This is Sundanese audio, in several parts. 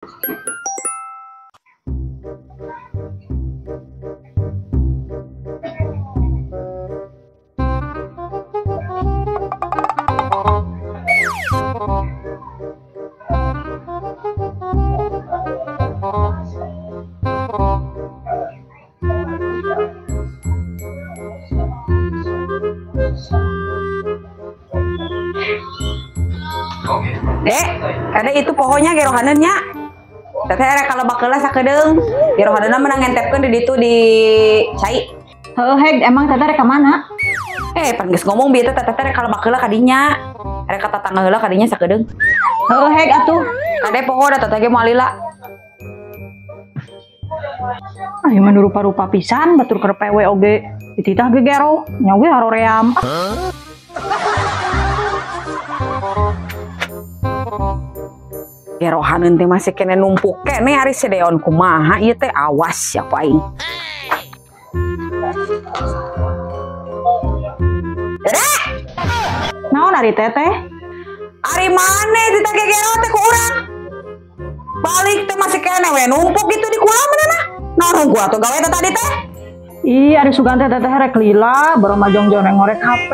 Dek, ada itu pokoknya gerohaneun nya. Teteh erek kalebak heula sakedeung. Gerohaneunna menang ngentepkeun di ditu di cai. Heuh, heg, emang teteh rek ka mana? Pan geus ngomong bieu teh teteh rek kalebak heula ka dinya. Erek ka tatangga heula ka dinya sakedeung. Heuh, heg atuh. Kade poho da teteh ge moal lila. Ayo mah rupa-rupa pisan batur keur PW oge. Dititah ge gero, nya ge haroream. Gerohaneun teh masih kene numpuk kene ari si Deon kumaha ieu teh awas ya ku aing. Dede! Naon ari teteh? Ari mane titah gegero teh ku urang? Balik teh masih kene we numpuk gitu di kulam mana? Naon hungkul atuh gawe teh tadi teh? Ih, ari sugan teh teteh rek lila, baru majong-jong ngorek HP.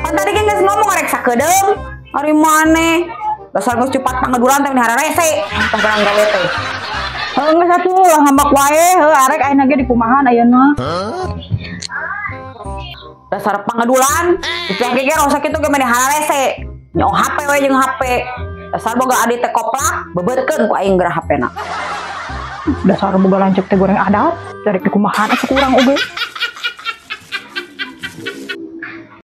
Pan tadi ge geus ngomong rek sakedeung. Ari mane? Dasar geus cepat pangedulan teh hararese, tah barang gawe teh. Heuh geus atuh ulah ngambek wae, heuh arek ayeuna ge dikumahan ayeuna. Dasar pangedulan, diteh geger sakitu ge meni hararese. Nyo HP we jeung HP. Dasar boga adi teh koplak, bebeutkeun ku aing geura HP-na. Dasar boga lanceuk teh goreng adat, dari dikumahan atuh kurang oge.